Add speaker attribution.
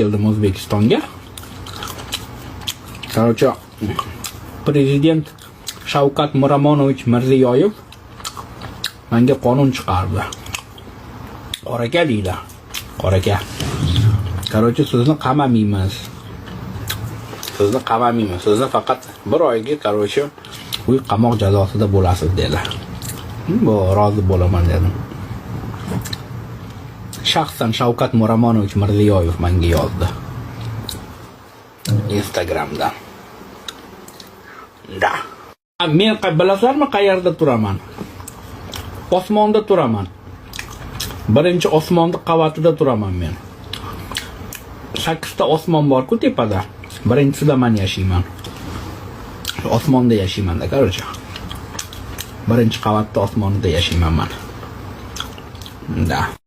Speaker 1: Keldim O'zbekistonga. Короче, prezident Shavkat Miromonovich Mirziyoyev menga qonun chiqardi. "Qora aka", deydi. "Qora aka. Короче, sizni qamamaymiz. Sizni qamamaymiz. Sizni faqat bir oyga, короче, uy qamoq jazosida bo'lasiz", dedi. "Bu rozi bo'laman", dedim. Shaxsan Shavkat Miromonovich Mirziyoyev menga yozdi. Instagramdan. Да. Men bilasizlarmi, qayerda turaman? Osmonda turaman. Birinchi osmonni qavatida turaman men. Sakkizta osmon bor-ku tepada. Birinchisida man yashayman. Shu osmonda yashayman-da, короче. Birinchi qavatda, osmonida yashayman man. Да.